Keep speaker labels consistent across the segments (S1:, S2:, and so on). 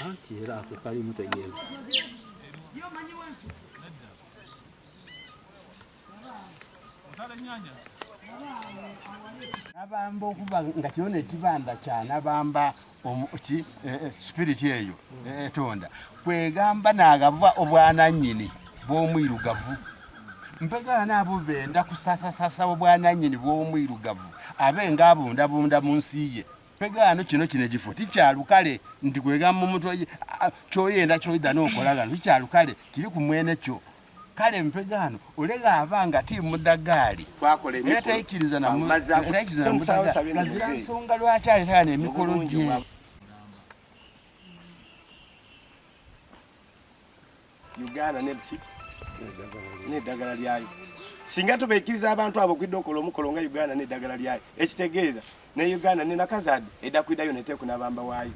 S1: Anti era ako kali mutegeevu.
S2: Nabamba okuba nga kino nekibanda kya Nabamba ki eh, eh, spirit eyo eh, etonda kwegamba nagava obwananyini bwomwirugavu mpegana abo benda kusasasasa obwananyini bwomwirugavu abe nga abundabunda mu nsi ye Pegaano kino kino ekifo tikyalukale nti kwegamba omuntu kyoyenda kyoidha nokola ghano tikyalukale kiri ku mwene kyo. Kale mpegaano ole ghaba nga ti mudagaali era taikiriza na mudagaali ghazira nsonga lwaki aleeta ghano emikolo gye.
S3: Uganda ne ki n'eddagala lyayo singa tubaikiriza abantu abo okwidha okola omukolo nga Uganda n'eddagala lyayo ekitegeeza ne Uganda ne Nakazadi edha kwidhayo neteeku n'abamba waayo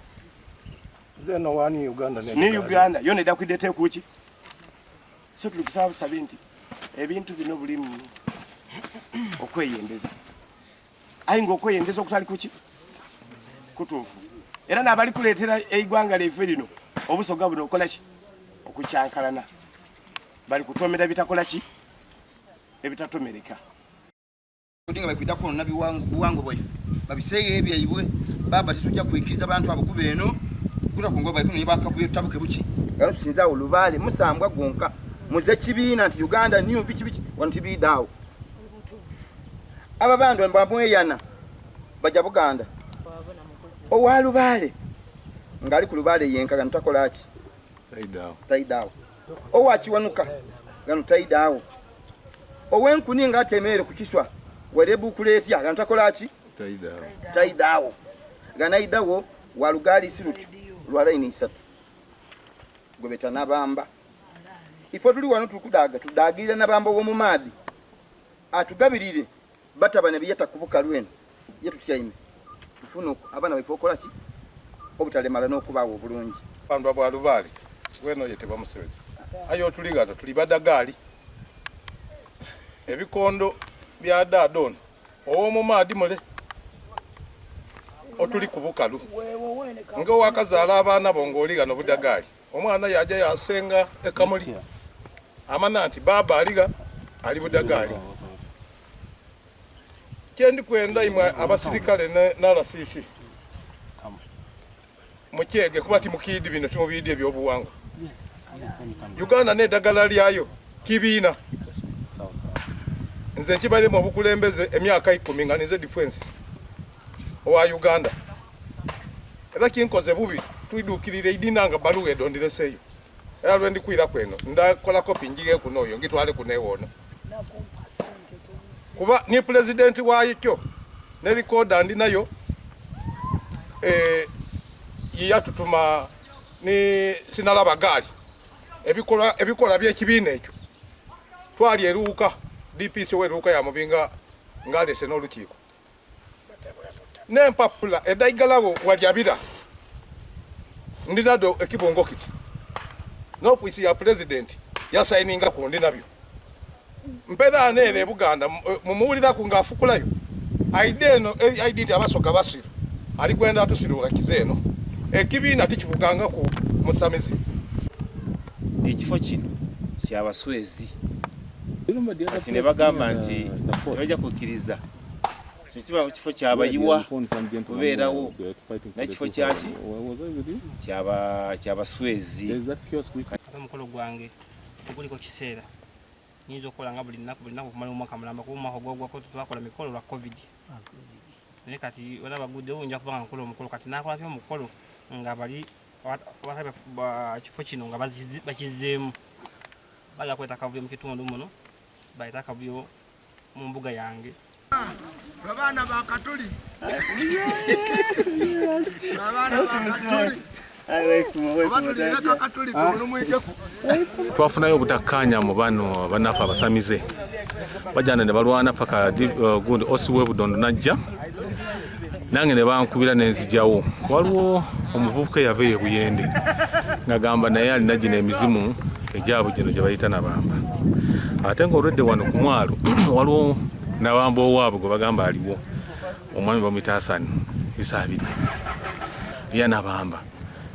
S3: ne Uganda yona edha kwidha eteeku ki so tuli kusaba busabi nti ebintu bino bulimu okweyendeza aye nga okweyendeza okutali kuki kutuufu era nabali kuleetera eigwanga lyaife lino obusoga buno okukola ki okukyankalana bali kutomera bitakola ki ebitatomereka
S4: Odinga bali kwidha kwonona buwangwa bwaife babiseegho ebyaibwe. Baba titujja kwikiriza bantu abo kuba eno kuta ku ngoye bali kunonia bakavuyo tutabuke buki. Ghano tusinze agho lubaale musambwa gwonka muze kibiina nti Uganda new biki biki wano tibiidha agho. Abo abantu bamweyana baja Buganda. Owa lubaale nga ali ku lubaale yenka ghano takola ki? Taidha agho. Owa Kiwanuka ghano taidha agho. Owenkuni nga atyaime ere ku kiswa waire ebuukula etya ghano takola ki? Taidha agho. Ghano aidhagho wa lugaali isirutu lwa laini isatu gwebeta Nabamba. Ifo tuli wano tuli kudaaga tudaagirira Nabamba ow'omu maadhi atugabirire batabane bye yata ku bukalu eno ye tutyaime tufune abaana baife okola ki obutalemala n'okubaagho obulungi.
S5: Bandwa bwa lubaale weena oyetebwa muswezi, aye otuli ghano tuli badagaali. Ebikondo bya dhaadha ono ow'omu maadhi mule otuli ku bukalu nga owakazaala abaana bo ng'oli ghano budagaali. Omwana yaaja yaasenga e Kamuli amanha nti bbaabba ali gha? Ali Budagaali. Kye ndi kwenda imwe abasirikale ni RCC mukyege kuba timukiidhi bino timubiidhi eby'obuwangwa. Uganda n'edagala lyayo kibiina. Nze nkibairemu obukulembeze emyaka eikumi nga ninze difensi owa Uganda. Era kinkoze bubi twidhukirira eidhina nga bbaluwa edho ndhireseeyo. Era lwe ndi kwiraku eno ndakola kopi ngigheeku n'oyo ngitwaleku n'ewoono. Kuba ni pulezidenti waikyo ne likoda ndi nayo ye yatutuma ni Sinalaba gaali. Ebikolwa ebikolwa by'ekibiina ekyo twali e Luuka, DPC ow'e Luuka yamubinga ng'alese n'olukiiko. N'empapula edhaigalagho walyabira ndi nadho ekibungo kiti. N'ofiisi ya Pulezidenti yasayiningaku ndi nabyo. Mperaano ere e Buganda mumuwuliraku ng'afukulayo aidha eno aidhi nti Abasoga basiru ali kwenda atusirughakize eno. Ekibiina tikivugangaku musamize.
S6: Ekifo kino kya Baswezi. Kati ne bagamba nti tebaja kwikiriza kino kiba kifo kya bayiwa kubeerawo naye kifo kyaki kya Baswezi.
S7: Ate omukolo gwange teguliko kiseera, nyinza okukola nga buli nnaku buli nnaku okumala omwaka mulamba kuba omwaka ogwagwako tetwakola mikolo lwa covid naye kati olaba baguddewo nja kuba nga nkola omukolo kati nakola ntya omukolo nga bali kifo kino nga bakizzeemu Bagala kuleeta akavuyo mu kitundu muno, baleete akavuyo mu mbuga yange.
S8: Abaana ba Katuli. Abaana ba Katuli.
S9: Twafunayo obutakkaanya mu bano bannaffe abasamize bajana ne balwana paka uh, gundi osi w'ebudondo najja nange ne bankubira ne nzijawo waliwo omuvubuka eyava eyo Buyende ngagamba naye alina gino emizimu egyabwe gino gye bayita Nabamba ate ng'olwedde wano ku mwalo waliwo Nabamba owaabwe gwe bagamba aliwo omwami bamuyita Hassan Isabirye. Lyanabamba.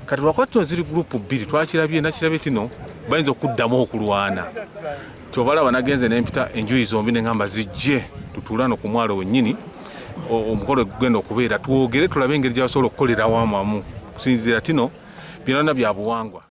S9: Kati lwakuba tino ziri gurupu bbiri twakirabye nakirabye tino bayinza okuddamu okulwana. Kyova olaba nagenze nempita enjuyi zombi nengamba zijje tutuule wano ku mwalo wennyini omukolo gugenda okubeera twogere tulabe engeri gye basobola okukolera wamu okusinziira tino byona bya buwangwa.